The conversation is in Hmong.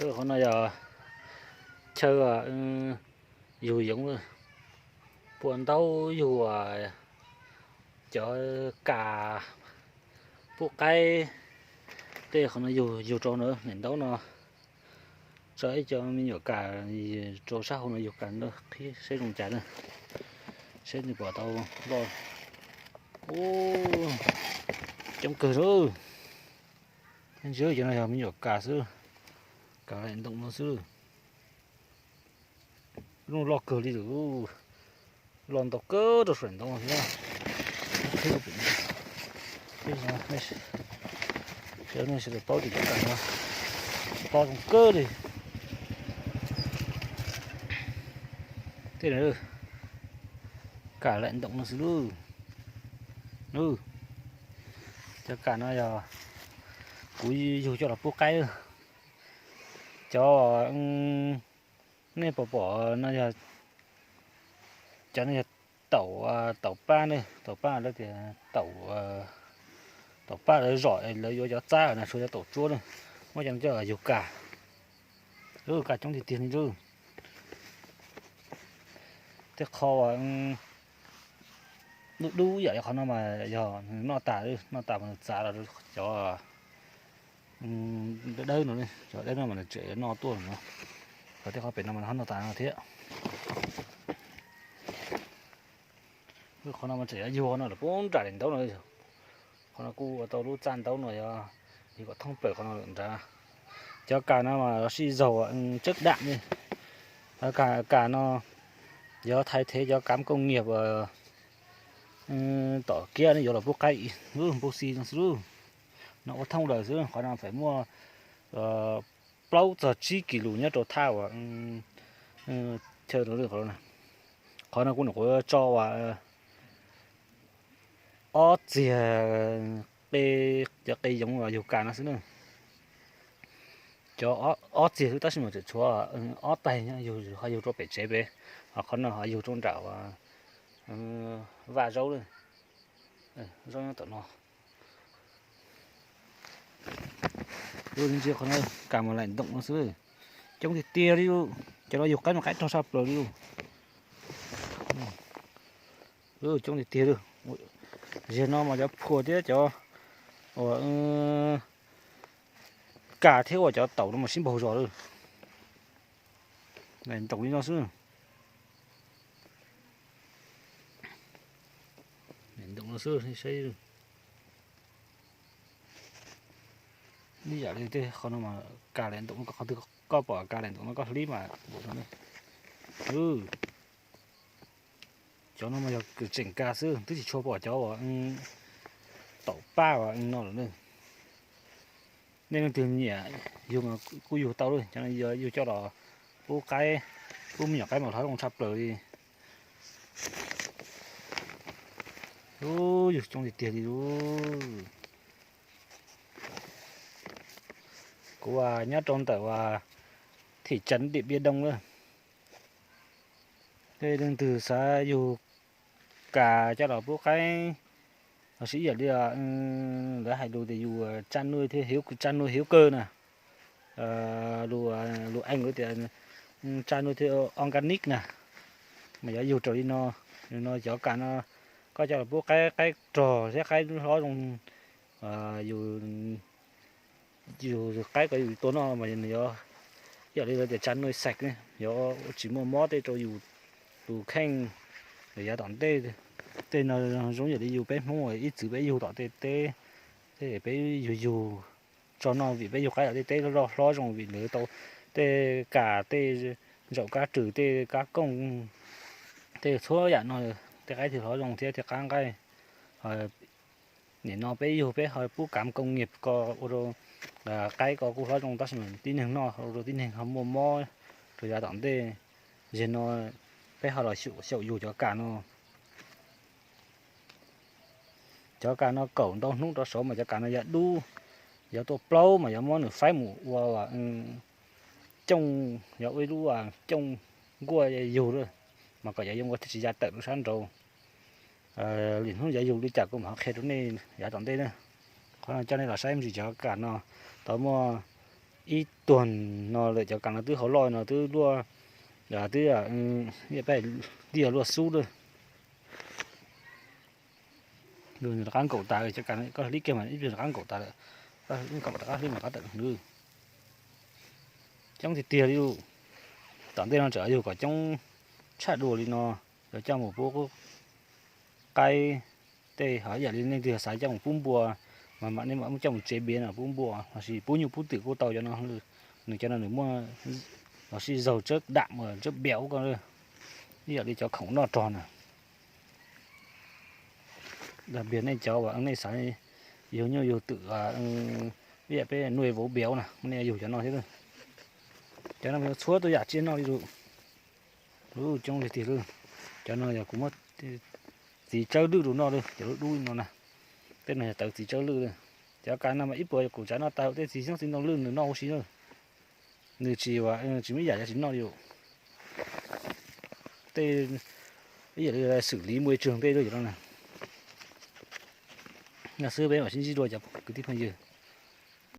Qhov no yog chaw yug yoov, pua ntaub yug cov kas, pub qaib, tej qhov no yug, yug rau na, daim ntaub no tso ib co me nyuam kas rau sab hauv no yug kas, qhib seb zoo cas na, seb nws puas tau loj. Ub, coob kawg lawm. Ntsia cov no yog me nyuam kas xwb, kas daim ntoos no xwb. Lub loj kawg li lawm, loj ntau kawg rau saum daim ntaub no thiab. Nej sawv daws paub tias cov kas no loj zoo kawg li. Tej no kas daim ntoos no xwb lauj. Cov kas no yog kuv yug coj los pub qaib. Cov nej pom pom no yog, cov no yog taum, taum paj ne, taum paj lawv tias taum, taum paj lawv zom lawv yuav cov txab na, tshuav cov taum tsuab ne, muab cov no coj yug kas. Lub kas coob tiag tiag li lub. Tej qho dub dub yam li qhov no mas yog noj tas, noj tas mas nws txav los cov dawb dawb no, cov dawb no mas nws tseem noj tuaj no. Ho tej qhov pem no mas nws ho noj tas no thiab. Qhov no mas tseem yuav yug no lawm puag nram daim ntaub no. Qhov no kuj ua tau lub txaj ntaub no yog yug kom thoob plaws qhov no lawm nrad. Cov kas no mas los sij zaug tseb dam ne. Kas no yog thaiv thev cov kav kooj nyiam tom kiab ne yuav los pub qaib, npub xi no xwb lauj. No ua thoob lawm xwb, qhov no feem muaj plaub txog tsib kis lus nyob rau thaj uas chaw no. Qhov no kuv nyuam qhuav tso uas ob txiag qe, cov qe yoov uas yug kas no xwb na. Cov ob txiag xwb tab sis mas tseem tshuav ob taig ho yug rau pem tsev pem, ho qhov no ho yug rau nram vaj zaub lawm. Zaub nyob tom no. Ntsia qhov no, kas mas laim ntoos no xwb. Coob tiag tiag li, cov no yug qaib mas qaib rog tshaj plaws li. Coob tiag tiag li. Ziag no mas cov phuas thiab cov uas kas thiab uas cov taum no mas sib npaug zog lawm. Ntoos li no xwb. Ntoos no xwb, saib. Ib yam li tej qhov no mas kas laim ntoos no, qhov twg koj pom kas laim ntoos no koj hlib mas npaum no. Cov no mas yog tseem kas xwb, twb tsis tshua pom cov uas taum paj uas no lawm ne. Nej leej twg nyiam yug mas kuj yug tau lawm, cov no yug coj los pub qaib, pub me nyuam qaib mas hlob zoo tshaj plaws li. Ub, yug coob tiag tiag li lauj. Kuv nyob rau ntawm thim tsev Diam Npiaj Doo lawm. Tej leej twg xav yug kas coj los pub qaib, los sis ib yam li lawv hais lus tias yus tsa nuj thiab hiu, tsa nuj hiu kawg na. Lus Ees lawv tias tsa nuj thiab organic na, mas yuav yug raws li no. No cov kas no koj coj los pub qaib, qaib rog thiab qaib hlob zoo. Yus, yus qaib ko yus tua noj mas nws yuav ib yam li lawv tias tsa nuj sạch ne, yuav tsis muaj mob tej rau yus tus kheej. Yav tom ntej tej no zoo yam li yus peb Hmoob ib txwm peb yug tom tej teb, tej peb yug yug tso noj vim peb yug qaib tom tej teb loj hlob zoo vim lawv tau tej kas, tej ntsaum kab rwg, tej kab kooj, tej txhua yam no, tej qaib thiaj hlob zoo thiab thiaj qab nqaij. Nim no peb yug peb ho pub kav kooj nyiaj ko ua rau qaib ko kuj hlob zoo tab sis mas tib neeg noj ua rau tib neeg ho muaj mob rau yav tom ntej. Yog no peb ho los xyaum yug cov kas no. Cov kas no kaum ntau hnub rov saud mas cov kas no yuav dub, yuav tuaj plaub mas yuav muab nws faib mus ua cooj, yuav ua ib lub cooj nkuaj yug lawm, mas kom cov yug nkuaj thiaj tsis ya tawm lub sab nraud. Lwm hnub yuav yug li cas kuv mam qhia rau nej yav tom ntej na. Qhov no coj nej los saib me ntsis cov kas no, tau muaj Ib tuag no lawm cov kas no twb hauv loj no twb luaj, twb, twb yog luaj xub lawm. Nws rov qab nkaum tas, cov kas koj hlib kiag mas ib pliag rov qab nkaum tas lawm. Koj rov qab hlib mas rov qab tawm nws. Coob tiag tiag li. Tom ntej no tseem yug kom coob tshaj dua li no, yuav coj mus pub qaib tej, ho ib yam li nej twg xav coj mus pub npua, mas mam nej mam coj mus tsev npiav no pub npua lossis pub nyuj pub twm kuj tau cov no. Nws cov no nws muaj lossis zaug tsawb dam, tsawb npiav ub ko, ib yam li cov khoom noj rog na. Dab piag nej cov uas nej xav yug nyuj yug twm, ib yam peb nuj vauv npiav na, nej yug cov no thiab. Cov no txhua tus yam tsiaj noj li lawm. Lub coob li tiag lawm. Cov no yog kuv muab txiv tsawb lwj rau noj lawm, cov lub dub no na. Tej no yog tawv txiv tsawb lwj lawm. Cov kas no mas ib puas kuv tsav noj tag, tej txiv xyoob txiv ntoo lwj nws noj huv si lawm. Nws tsis, tsis muaj ib yam dab tsi noj li lawm. Tej ib yam li xwm liv môi trường tej lub cov no na. No xwb peb mam sib ntsib dua cov kwv tij phooj ywg.